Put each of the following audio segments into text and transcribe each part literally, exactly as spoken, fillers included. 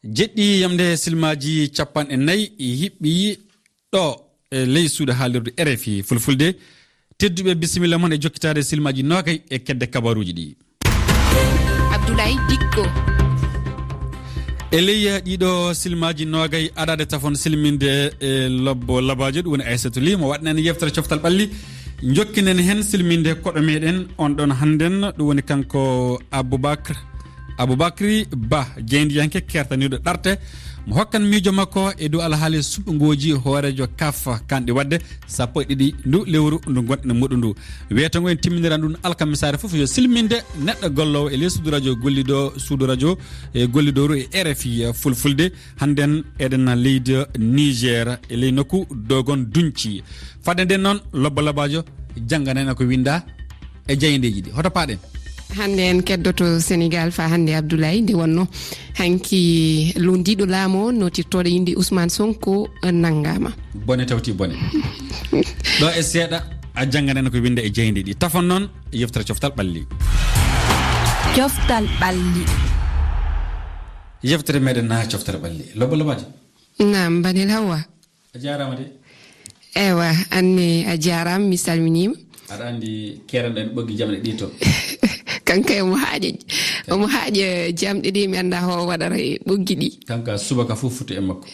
Jeɗɗi yamde silmaaji capanɗe nayi hiɓɓi ɗo e ley suudu haalirde R F I Fulfulde. Tedduɓe, bisimilla mon e jokkitaade silmaaji noogay e kedde kabaruuji ɗi. Abdoulaye Dikko. E ley ɗiɗo silmaaji noogay, adaade tafon silminde e lobbo labaajo, ɗum woni Aissatou Ly, mo waɗnen yeftere coftal ɓalli. Njokkinen heen silminde koɗo meɗen on ɗon hannden, ɗum woni kanko Aboubacry, Aboubacry Ba, jeyndiyanke kertaniiɗo ɗarte, mo hokkan miijo makko e dow alhaali suɓngooji hooreejo kaf kanɗi waɗde sappo e ɗiɗi ndu lewru ndu ngonɗen muɗu ndu. Wiyata ngo en timminiran ɗum alkamisaare fof yo silminde neɗɗo golloowo e ley suudu radio golliɗo, suudu radio e gollidooru e R F I Fulfulde. Hannden eɗen leydi Niger e ley nokku Dogon Dunci. Fadde nden noon, lobbo labaajo jannganayno ko winnda e jeyndeeji ɗi. Hoto paaɗen. Hannde en keddoto Senegaal faa hannde, Abdoulaye, nde wonnoo hanki lunndiiɗo laamu o nootirtooɗo innde Ousmane Sonko nanngaama. Bone tawti bone. Ɗo e seeɗa, a jannganayno ko winnda e jeyndeeji ɗi. Tafon noon, yeftere coftal ɓalli. Coftal ɓalli. Yeftere meɗen na coftal ɓalli. Lobbo labaajo. Naam, Banel Hawwa. A jaaraama de. Ewa, anne a jaaraama, mi salminiima. Aɗa anndi keeranɗen ɓoggi jamɗe ɗi to. Kanko e mo haaƴa, omo haaƴa jamɗe ɗe mi anndaa ho waɗata e ɓoggi ɗi. Kanko a subaka fof foti e makko.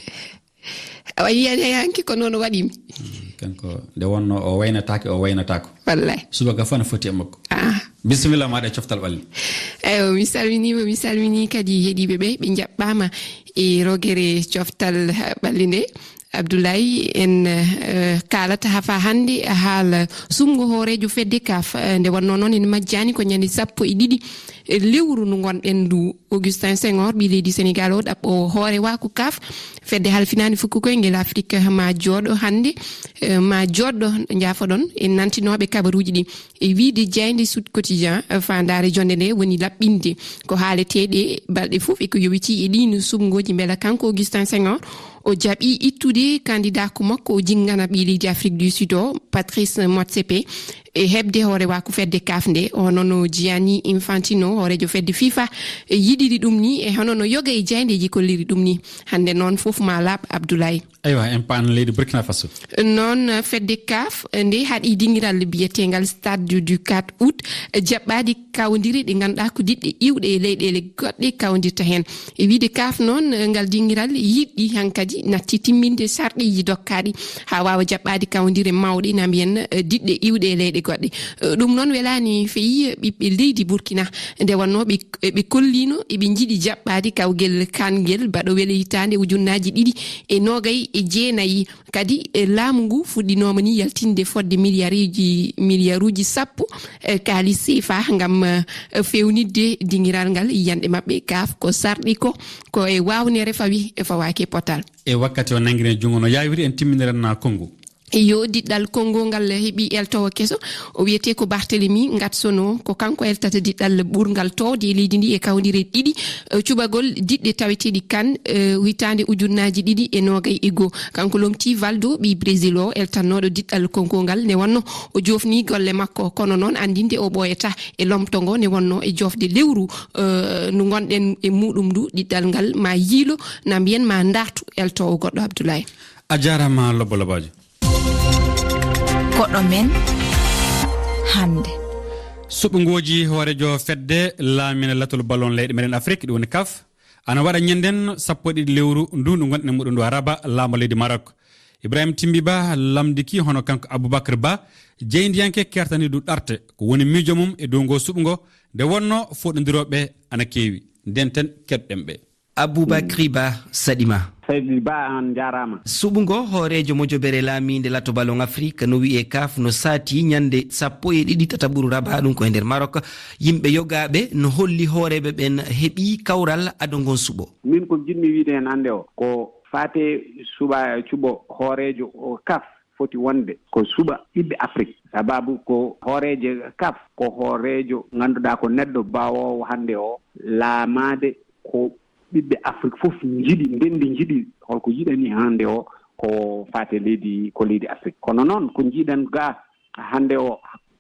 A yiyani hay hanki ko noon o waɗi mi. Mm, kanko nde wonno o waynataake, o waynataako. Wallay. Subaka fof ne foti e makko. Ah. Bisimilla maɗa e coftal ɓalli. Eywa, mi salminiima, mi salminii kadi heɗiiɓe ɓe, ɓe njaɓɓaama e rogere coftal, eh, ɓalli nde. Abdoulaye, en, eh, kaalata haa faa hannde haala suɓngo hooreejo fedde kaf, eh, nde wonnoo noon en majjaani ko ñande sappo e ɗiɗi, eh, lewru ndu ngonɗen ndu. Augustin Senghor, ɓii leydi Senegaal o, ɗaɓɓoowo hoorewaaku kaf, fedde halfinaande fuku koyngel Afrik, maa jooɗo hannde, eh, maa jooɗo, njaafoɗon, e nantinooɓe kabaruuji ɗi. E wiyde jaaynde Sud Quotidien, eh, faandaare jonnde nde woni laɓɓinde ko haaletee ɗe balɗe fof e ko yowitii e ɗiin suɓngooji, mbela kanko Augustin Senghor o jaɓii ittude kandidaaku makko o jinngana ɓii leydi Afrik du Sud o, Patrice Motsepe, e heɓde hoorewaaku fedde kaf nde, hono no Gianni Infantino, hooreejo fedde fifa, e yiɗiri ɗum ni, e hono no yoga e jaayndeeji kolliri ɗum ni. Hannde noon fof maa laaɓ, Abdoulaye. Eywa, en paan leydi Burkina Faso. Noon, eh, fedde kaf, eh, nde haɗi dingiral biyeteengal Stade du quatre août, eh, jaɓɓaade kawndire ɗe ngannduɗaa ko diɗɗe iwɗe e leyɗeele goɗɗe kawndirta heen. E wiyde kaf noon, eh, ngal dingiral yiɗi hankadi natti timminde sarɗiiji dokkaaɗi haa waawa jaɓɓaade kawndire mawɗe, na mbiyen, eh, diɗɗe iwɗe e leyɗe goɗɗe. Eh, ɗum noon welaani feyi ɓiɓɓe leydi Burkina, nde wonnoo ɓe, ɓe kolliino eɓe njiɗi jaɓɓaade kawgel kangel baɗo wele hitaande ujunnaaji ɗiɗi e noogay e jeenayi. Kadi, e laamu ngu fuɗɗinooma ni yaltinde fodde miliyaruuji, miliyaruuji sappo, e kaalis C F A ngam, e, feewnitde dingiral ngal. Yiyanɗe maɓɓe kaf ko sarɗi ko, ko e waawnere fawi, e fawaaki e potal. E wakkati o nanngiren junngo no yaawiri, en timminiran na konngu. Yo diɗɗal konngo ngal heɓi eltowo keso, o wiyetee ko Barthélemy Ngatsono, ko kanko eltata diɗɗal ɓurngal toowde e leydi ndi e kawndire ɗiɗi, eh, cuɓagol diɗɗe taweteeɗi kan, eh, hitaande ujunnaaji ɗiɗi e noogay e goo. Kanko lomtii Valdo, ɓii Brésil o, eltannooɗo diɗɗal konngo ngal, nde wonnoo o joofnii golle makko, kono noon anndinde o ɓooyataa e lomto ngo, nde wonnoo e joofde lewru, eh, ndu ngonɗen e muuɗum ndu, diɗɗal ngal maa yiilo, na mbiyen maa ndaartu eltoowo goɗɗo, Abdoulaye. A jaaraama, lobbo lobaajo. Koɗo men hannde. Suɓngooji hooreejo fedde laamina latol ballon leyɗe meɗen Afrik, ɗum woni kaf, ana waɗa ñannden sappo e ɗiɗi lewru ndu ndu ngonɗen muɗum ndu a Rabat, laamo leydi Maroc. Ibrahim Timbi Ba lamndiki hono kanko Aboubacry Ba, jeyndiyanke kertaniiɗo ɗarte, ko woni miijo mum e dow ngoo suɓngo, nde wonnoo fooɗondirooɓe ana keewi. Ndenten keɗɗen ɓe. Aboubacry Ba, saɗi ma. Seydi Ba, aan njaaraama. Suɓngo hooreejo mojobere laamiinde lato ballon Afrik, no wiyee kaf, no saati ñande sappo e ɗiɗi tataɓuru Rabat, ɗum ko e nder Maroc. Yimɓe yogaaɓe no holli hooreeɓe ɓen heɓii kawral ado ngon suɓo. Min ko njiɗmi wiyde heen hannde o, ko faate suɓa-, cuɓo hooreejo o kaf foti wonde ko suɓa ɓiɓɓe Afrik. Sababu ko hooreejo kaf, ko hooreejo ngannduɗaa ko neɗɗo baawoowo hannde o laamaade ko ɓiɓɓe Afrik fof njiɗi, ndenndi njiɗi, holko yiɗani hannde o ko faate leydi, ko leydi Afrik. Kono noon, ko njiɗen ga hannde o,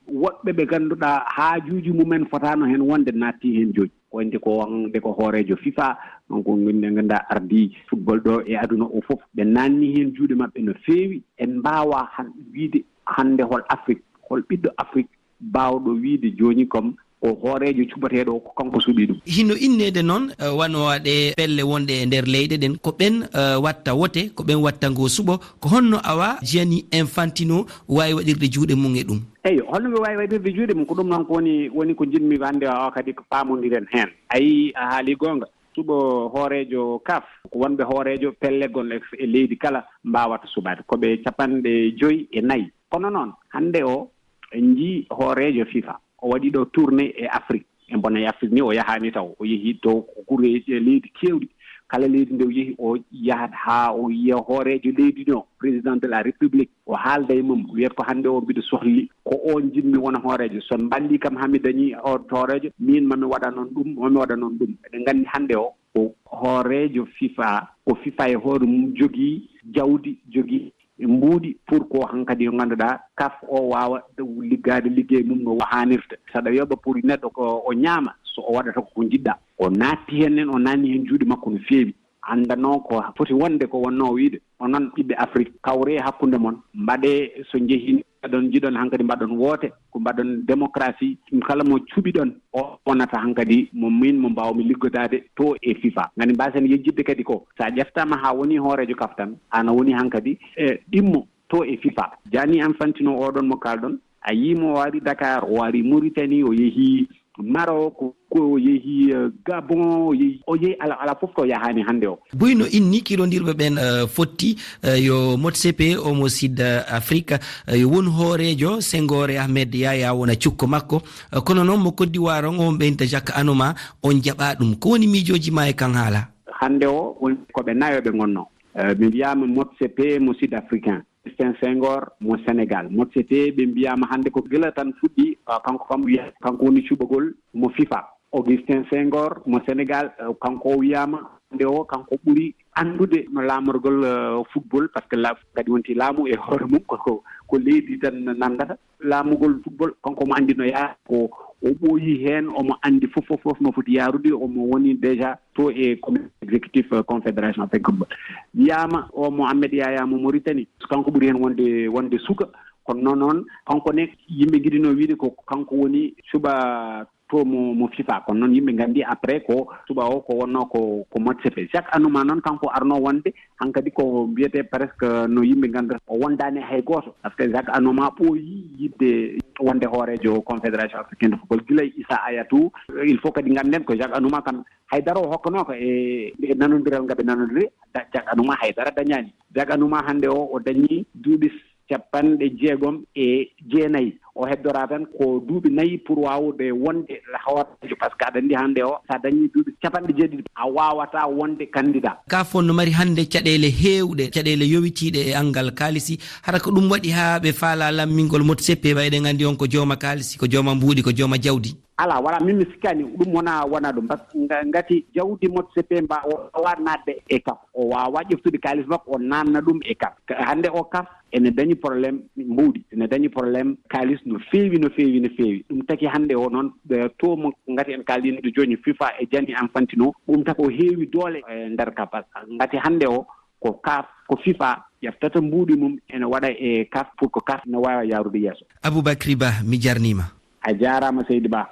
woɗɓe ɓe ngannduɗaa haajuuji mumen fotaano heen wonde naatti heen jooni. Ko wonti ko wonde ko hooreejo fifa, donc ngonde ngannduɗaa ardii football ɗo e aduna o fof. Ɓe naanni heen juuɗe maɓɓe no feewi. En mbaawaa han-, wiyde hannde hol Afrik, hol ɓiɗɗo Afrik baawɗo wiyde jooni comme ko hooreejo cuɓateeɗo o, ko kanko suɓii ɗum. Hino inneede noon, eh, wano ɗe pelle wonɗe e nder leyɗe ɗen, ko ɓen, eh, watta wote, ko ɓen watta ngoo suɓo. Ko honno awa Gianni Infantino waawi waɗirde juuɗe mum e ɗum? Eyo, holno mi waawi waɗirde juuɗe mum? Ko ɗum noon ko woni, woni ko njiɗmi hannde o kadi ko paamondiren heen. A yii, a haalii goonga. Suɓo hooreejo kaf, ko wonɓe hooreejo pellegol e, e leydi kala mbaawata suɓaade. Ko ɓe capanɗe joy e nayi. Kono noon, hannde o, en njii hooreejo fifa. O waɗi ɗo tournée e Afrik. En mbona e Afrik ni, o yahaani taw. O yehi to ko gure e leydi keewɗi. Kala leydi nde o yehi, o yahat haa o yiya hooreejo leydi no, président de la République. O haalda e mum, wiyata ko hannde o mbiɗo sohli, ko o njiɗmi wona hooreejo. So mballii kam haa mi dañi o hooreejo, miin ma mi waɗa noon ɗum, ma mi waɗa noon ɗum. Eɗen nganndi hannde o ko hooreejo fifa, ko fifa e hoore mum jogii jawdi, jogii mbuuɗi pour ko hankadi yo ngannduɗaa kaf o waawa liggaade liggey mum no haanirta. Saɗa yoɓa pour neɗɗo ko o ñaama, so o waɗata ko ko njiɗɗaa. O naatti heen, nen o naanni heen juuɗe makko no feewi. Anndanoo ko foti wonde ko wonnoo wiyde. Onon ɓiɓɓe Afrik, kawree hakkunde mon, mbaɗee so njehii, mbaɗon, njiɗon hankadi mbaɗon woote, ko mbaɗon démocratie, ɗum kala mo cuɓiɗon, o wonata hankadi mo min mo mbaawmi liggodaade to e fifa. Ngani mbaasen yejjitde kadi ko, so a ƴeftaama haa woni hooreejo kaf tan, aan a woni hankadi, e, ɗimmo to e fifa. Gianni Infantino oɗon mo kaalɗon, a yii mo o ari Dakar, o ari Mauritanie, o yehi Maroc, ko o yehi, eh, Gabon, o yehi, o yehi ala, ala fof to yahaani hannde o. Buy no inni kirondirɓe ɓen, eh, fotti, eh, yo Motsepe omo Sud Afrique, eh, yo won hooreejo Senghor e Ahmed Yaya wona cukko makko. Eh, kono noon mo Côte d'Ivoire on, on ɓeynta Jacques Anouma, on jaɓa ɗum. Ko woni miijooji ma e kan haala? Hannde o, woni ko ɓe nayo ɓe ngonno. Eh, mi wiyaama Motsepe mo Sud Africain. Augustin Senghor mo Sénégal. Motsepe ɓe mbiyaama hannde ko gila tan fuɗɗi, ah, kanko kam wiya kanko woni cuɓagol mo fifa. Augustin Senghor mo Sénégal, eh, kanko o wiyaama hannde o kanko ɓuri anndude no laamorgol, eh, football, par ce que la-, kadi wonti laamu e hoore mum ko, ko, ko leydi tan nanndata. Laamugol football, kanko omo anndi no yaha, ko o ɓooyi heen, omo anndi fof, fof, fof no foti yaarude, omo woni déjà to e comité exécutif, eh, confédération africaine football. Wiyaama o Mohamed Yaya mo Mauritanie, kanko ɓuri heen wonde, wonde suka, kono noon, noon, kanko ne, yimɓe ngiɗino wiide ko kanko woni suɓa to mo, mo fifa, kono noon yimɓe nganndi après ko suɓa o ko wonno ko, ko Motsepe. Jacques Anouma noon, kanko arno wonde hankadi ko mbiyete presque no yimɓe ngannduɗaa o wondaani hay gooto, par ce que Jacques Anouma ɓooyi yiɗde wonde hooreejo confédération africaine de football gila e Issa Hayatou. Il faut kadi ngannden ko Jacques Anouma kam haydara o hokkanooka e, e nanondiral ngal ɓe nanondiri, Da-, Jacques Anouma haydara dañaani. Jacques Anouma hannde o, o dañi duuɓi capanɗe jeegom e jeenayi. O heddora tan ko duuɓi nayi pour waawde wonde hooreejo, par ce que aɗa anndi hannde o, so a dañii duuɓi capanɗe jeeɗiɗi, a waawataa wonde candidat. Kaf on no mari hannde caɗeele heewɗe, caɗeele yowitiiɗe e anngal kaalisi. Hara ko ɗum waɗi haa ɓe faalaa lammingol Motsepe, ɓay eɗen anndi on ko jooma kaalisi, ko jooma mbuuɗi, ko jooma jawdi. Alaa, wala, min mi sikkaani ɗum wona, wona ɗum. Par ce que nga-, ngati jawdi Motsepe mba o waawaa naatde e kaf. O waawaa ƴeftude kaalis makko, o naatna ɗum e kaf. Ka-, hannde o kaf ene dañi problème mbuuɗi, ene dañi problème kaalis no feewi, no feewi, no feewi. Ɗum taki hannde o noon, eh, to mo ngati en kaalino jooni fifa e Gianni Infantino, ɗum taki o heewi doole e nder kaf. Par ce que ngati hannde o ko kaf, ko fifa ƴeftata mbuuɗi mum ene waɗa e kaf pour ko kaf ne waawa yaarude yeeso. Aboubacry Ba, mi jarniima. A jaaraama, seydi Ba.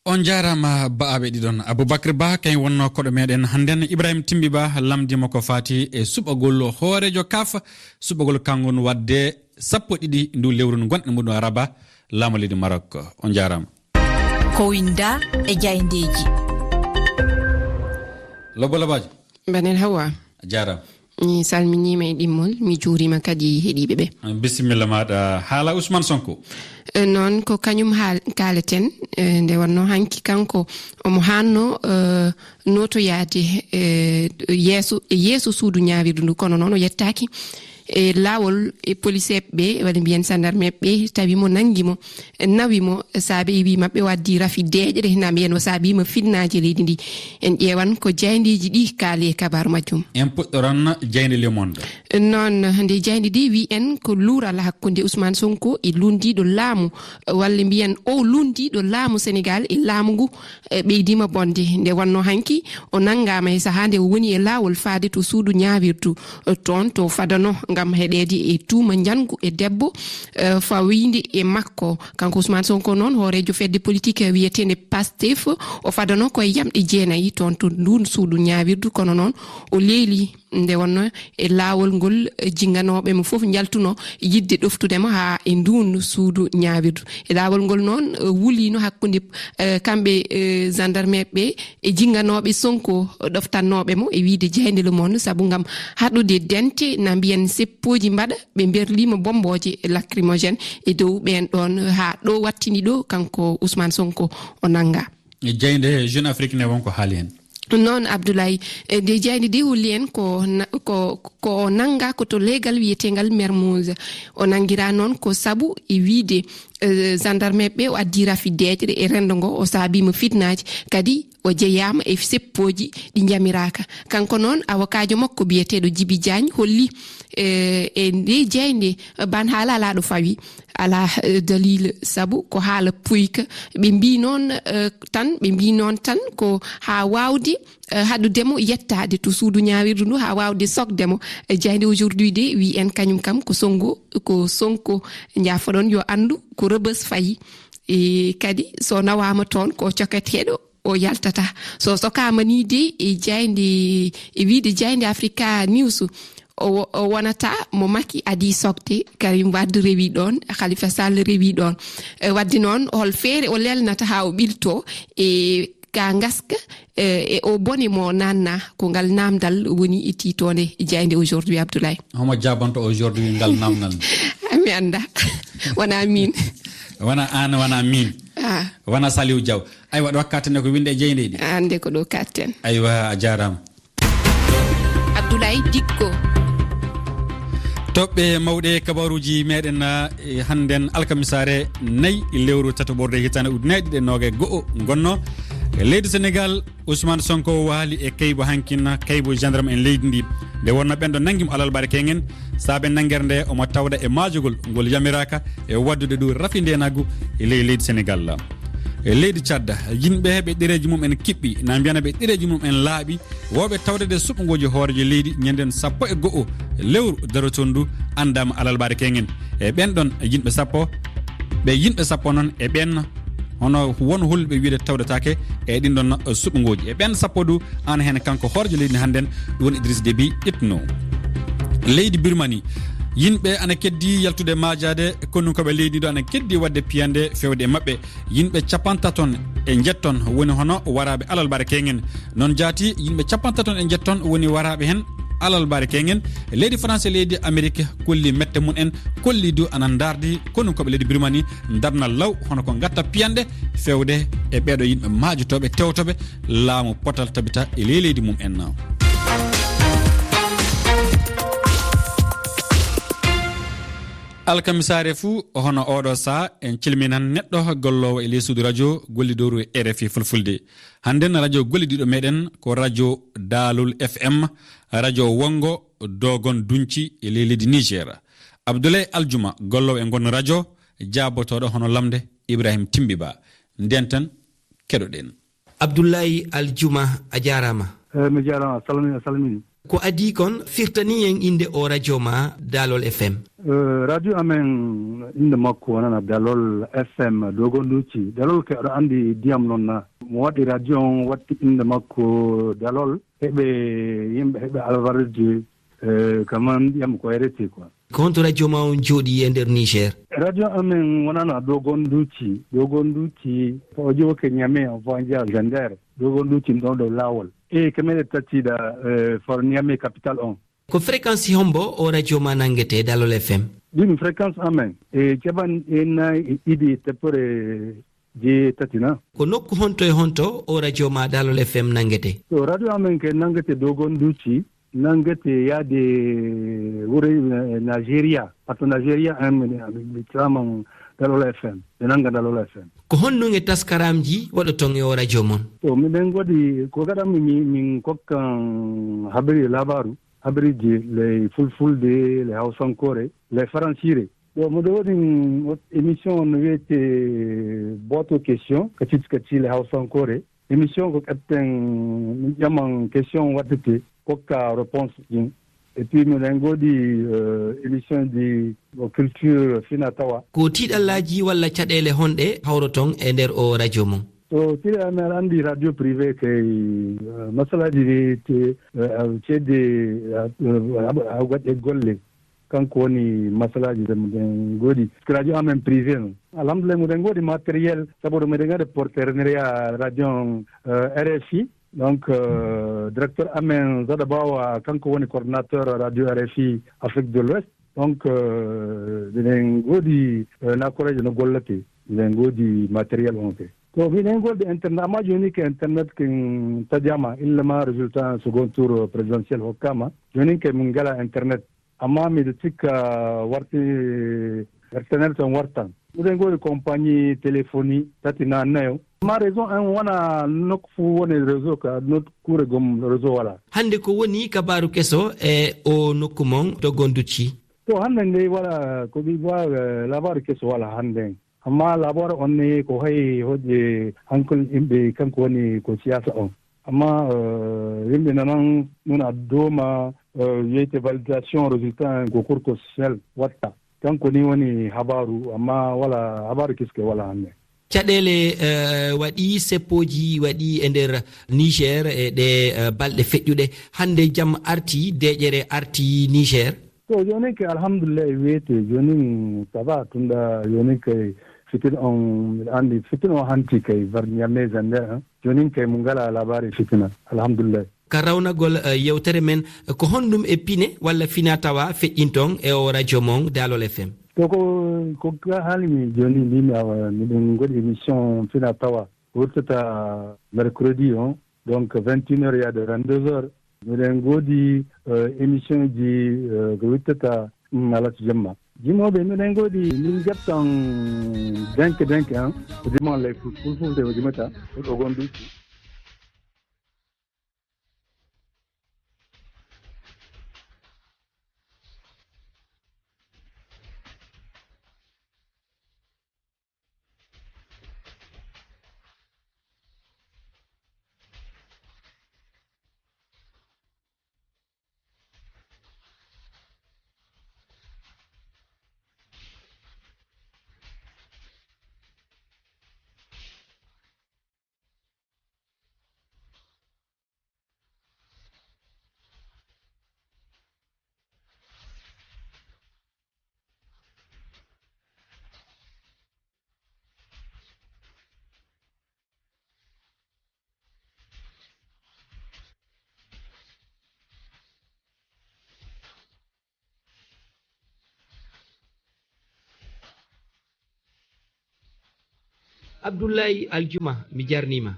On jaaraama, ba'aaɓe ɗiɗon. Aboubacry Ba, kañ wonnoo koɗo meɗen hannden. Ibrahim Timbi Ba lamndii mo ko faati e suɓagol hooreejo kaf, suɓagol kanko ngun waɗde sappo e ɗiɗi ndu lewru ndu ngonɗen muɗum araba, laamu leydi Maroc. On jaaraama. Ko winnda e jayndeeji. Lobo Labaajo. Mbaɗen Hawa. A jaaraama. Mi salminiima e ɗimmol, mi juuriima kadi heɗiiɓe ɓe. Bisimilla maaɗa. Haala Ousmane Sonko. Eh, noon ko kañum haal-, kaaleten, eh, nde wonnoo hanki kanko omo haanno, eh, nootoyaade, eh, yeeso, yeeso suudu ñaawirdu ndu, kono noon o yettaaki. e laawol e poliseeɓe ɓe, walla mbiyen sandarmeeɓe ɓe, tawi mo, nanngi mo, nawi mo, saabe e wii maɓɓe o addi rafi deeƴre, na mbiyen o saabiima fitnaaji leydi ndi. En ƴeewan ko jaayndeeji ɗi kaali e kabaaru majjum. En puɗɗoran jaaynde Le Monde. Noon, nde jaaynde ndi wii en ko luural hakkunde Ousmane Sonko e lunndiiɗo laamu, walla mbiyen o lunndiiɗo laamu Senegaal e laamu ngu, e, ɓeydiima bonde. Nde wonnoo hanki, o nanngaama e sahaa nde o woni e laawol faade to suudu ñaawirdu, e, toon to fadano ngam heɗeede e tuuma njanngu e debbo, e, fawiinde e makko. Kanko Ousmane Sonko noon, hooreejo fedde politik wiyeteende Pastef, o fadano ko e yamɗe jeenayi toon to nduun suudu ñaawirdu, kono noon o leeli nde wonnoo e laawol ngol, e, jinnganooɓe mo fof njaltuno yiɗde ɗoftude mo haa e nduun suudu ñaawirdu. E laawol ngol noon, e, wuliino hakkunde, e, kamɓe, e, gendarmeeɓe ɓe e jinnganooɓe Sonko ɗoftannooɓe mo e wiyde jaaynde Le Monde, sabu ngam haɗude dente na mbiyen seppooji mbaɗa, ɓe mberliima bommbooje lacrymogène e dow ɓeen ɗoon haa ɗo wattini ɗo kanko Ousmane Sonko o nannga. E jaaynde Jeune Afrique ne won ko haali heen. Noon, Abdoulaye, e nde jaaynde nde holli en ko na-, ko, ko o nannga ko to leegal wiyeteengal Mermoz. O nanngiraa noon ko sabu e wiyde, eh, gendarmeeɓe ɓe o addi rafi deeƴre e renndo ngo, o saabiima fitnaaji, kadi o jeyaama e seppooji ɗi njamiraaka. Kanko noon, awokaajo makko biyeteeɗo Jibi Jaañ holli, eh, e nde jaaynde, ban haala alaa ɗo fawi. Alaa, eh, dalil, sabu ko haala puyka. Ɓe mbii noon, eh, tan, ɓe mbii noon tan ko haa waawde, eh, haɗude mo yettaade to suudu ñaawirdu ndu, haa waawde sokde mo. Eh, jaaynde Aujourd'hui nde wii en kañum kam ko Sonko, ko Sonko, njaafoɗon yo anndu ko Rebeuss fayi. E kadi so nawaama toon ko coketeeɗo o yaltata. So sokaama nii de e jaaynde, e wiyde jaaynde Africa News, o wo-, o wonata mo Macky adii sokde, Karim Wade rewi ɗoon, Khalifa Sall rewi ɗoon. E, wadde noon, hol feere o lelnata haa o ɓiltoo e ka ngaska, e, e o bone mo naatnaa? Ko ngal naamndal woni e tiitoonde jaaynde Aujourd'hui, Abdoulaye. Homo jaabanto Aujourd'hui ngal naamndal? Mi annda. Wonaa miin. Wonaa aan, wonaa miin. Ah. Wonaa Saliou Diaw. Aywa, ɗo katten ko winde e jaayndeeji. Annde ko ɗo katten. Aywa, a jaaraama. Abdoulaye Dikko. Toɓɓe mawɗe kabaruuji meɗen, eh, hannden alkamisaare nayi lewru tataɓorde hitaande ujunere ɗiɗi e noogay go'o ngonno. E leydi Senegaal, Ousmane Sonko waali e kaybo hankin, kaybo gendarme en leydi ndi. Nde wonno ɓen ɗo nanngi mo alarba keñen, saabe nanngere nde omo tawda e maajugol ngol yamiraaka e waɗdude ɗum rafi ndeenagu e ley leydi Senegaal. E leydi Tchad, yimɓe ɓe ɗereeji mum en kiɓɓi, na mbiyana ɓe ɗereeji mum en laaɓi, wooɓe tawde suɓngooji hooreejo leydi ñanden sappo e go'o lewru darotoondu anndaama alarba keñen. E ɓen ɗon yimɓe sappo, ɓe yimɓe sappo noon e ɓen hono won holɓe wiyde tawdetaake e ɗin ɗon suɓngooji. E ɓen sappo du, ana heen kanko hooreejo leydi hannden, ɗum woni Idriss Déby Itno. Leydi Birmanie, yimɓe ana keddi yaltude maajaade, kono ko ɓe leydi ɗo ana keddi waɗde piyande fewde e maɓɓe. Yimɓe capantaton e njetton woni hono waraaɓe alarba keñen. Noon jaati, yimɓe capantaton e njetton woni waraaɓe heen alarba keñen. Leydi France e leydi Amerique kolli mette mum en, kolli du ana ndardi, kono ko ɓe leydi Birmanie ndarna law, hono ko ngatta piyanɗe fewde e ɓeeɗo yimɓe maajotooɓe, tewtoɓe laamu potal tabita e ley leydi mum en. Alkamisaare fuu, hono oɗo saa, en cilminan neɗɗo golloowo e ley suudu radio gollidooru e R F I Fulfulde. Hannden radio gollidiiɗo meɗen ko radio Daalol F M, radio wonngo Dogon Dunci e ley leydi Niger. Abdoulaye Aljuma, golloowo e ngon radio, jaabotooɗo hono lamnde Ibrahim Timbi Ba. Ndeen tan, keɗoɗen. Abdoulaye Aljuma, a jaaraama. Eh, mi jaaraama, a salmini, a salmini. Ko adii kon, firtani en innde o radio ma, Daalol F M. Eh, radio amen, innde makko wonana Daalol F M Dogon Dunci. Daalol ke aɗa anndi ndiyam noon na. Mo waɗi radio on, watti innde makko Daalol. Heɓe yimɓe, heɓe alwarde, eh, kaman ndiyam ko R T quoi. Ko honto radio ma on jooɗi e nder Niger? Radio amen wonana Dogon Dunci. Dogon Dunci, so o jooke Niamey, o faa njeya Zender. Dogon Dunci ɗo dow laawol. E, kemere tati da, eh, for Niamey capital on. Ko fréquence hombo o radio ma nanngete, Daalol F M? Ɗin fréquence amen, e capanɗe nayi e ɗiɗi e teppere jeetati na. Ko nokku honto e honto o radio ma Daalol F M nanngete? To radio amen ke nanngete Dogon Dunci, Nangete yaade wuro e Nigeria, par ce que Nigeria en mi, mi, mi caaman Dalola F M, ɓe nannga Dalola F M. Ko honɗum e taskaramji waɗoton e o radio mon? To miɗen ngoodi ko gaɗan mi, mi, min kokkan habari e labaru, habariji le fulfulde, le hausankore, le faransire. Ɗo miɗo waɗi émission no wiyete Boto Question, ka citti ka ciile hausankore. Émission ko ƴetten, min ƴaman question waɗtete, kokka réponse ɗin. Et puis miɗen ngoodi, euh, émission ji o culture fina tawa. Ko tiiɗallaaji walla caɗeele honɗe hawroton e nder o radio mon? To tiiɗe amen, aɗa anndi radio privé kay, euh, masalaaji ɗi te, euh, ceede, euh, euh, waɗe golle. Kanko woni masalaaji ɗe miɗen ngoodi. Parce que radio amen privé non. Alhamdulillah, miɗen ngoodi matériel, sabu miɗen ngaɗa partenariat radio on, euh, R F I. Donc, euh, directeur amen Zada Bawa, kanko woni coordinateur radio R F I Afrique de l'Ouest. Donc, euh, miɗen ngoodi, euh, nakoreeje no gollete, miɗen ngoodi matériel on ke. Ko miɗen ngoodi internet, amma jooni ke internet kin taƴama, illa ma résultat second tour présidentiel hokkama. Jooni ke min ngala internet. Amma miɗo sikka warti, internet on wartan. Miɗen ngoodi compagnie téléphonie tati na nayo. Amma réseau en wona nokku fu woni réseau ka, nokku kure gom réseau wala. Hannde ko woni kabaaru keso e o nokku mon to Gonducci? To hannde nde wala ko ɓi wa, eh, labaaru keso wala hannde. Amma labaaru on ne ko hay hoje hankol yimɓe kanko woni ko siyasa on. Amma, eh, yimɓe nanan nun a dooma, eh, wiyete validation résultat en ko Cour constitutionnelle watta. Kanko ni woni habaaru, amma wala habaaru kiske wala hannde. Caɗeele, eh, waɗi, seppooji waɗi e nder Niger e ɗe, eh, balɗe feƴƴuɗe. Hannde jam arti, deeƴere arti Niger. To, jooni ke alhamdulillahi wiyete, jooni ça va, tunda jooni ke fitina on, miɗo anndi fitina on hanti kay, var Niamey Zander, hein. Jooni kay mo ngala labaari fitina, alhamdulillahi. Ka rawnagol, eh, yewtere men, ko honɗum e pine walla fina tawa feƴƴinton e o radio mon Dalol F M? To ko, ko ka haalimi jooni, mbimi awa, miɗen ngoodi émission fina tawa wurtata mercredi on, donc vingt et une heures yaade vingt-deux heures. Miɗen ngoodi, eh, émission ji, eh, ko wurtata, mm, alat jemma. Jimooɓe, miɗen ngoodi, min ƴettan denke denke, hein, ko diman ley ful-, fulfulde o jimata, ko ɗo gonduji. Abdullahi Aljuma, mi jarnima.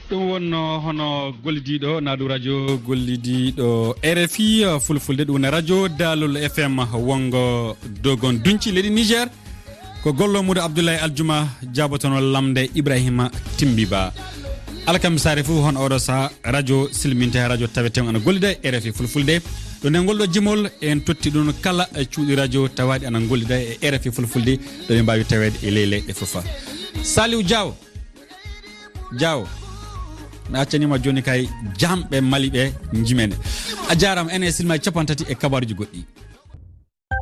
Ɗum wonno hono gollidiiɗo Naadu Radio, gollidiiɗo R F I Fulfulde, ɗum woni Radio Dalol F M wongo Dogon Dunci, leydi Niger. Ko gollo muuɗo Abdoulaye Aljuma, jaabotono lamnde Ibrahima Timbi Ba. Alkamisaare fof, hono oɗo saha, radio silminte, radio tawete on ana gollida e R F I Fulfulde. Ɗo nden ngol ɗo jimol, en totti ɗum kala e cuuɗi radio tawaaɗi ana gollida e R F I Fulfulde, ɗo ɓe mbaawi taweede e ley leyɗe fof. Saliou Diaw, Diaw, mi accaniima jooni kay, jamɓe Mali ɓe njimene. A jaaraama, enen e silmaaji cappanɗe tati e kabaaruji goɗɗi.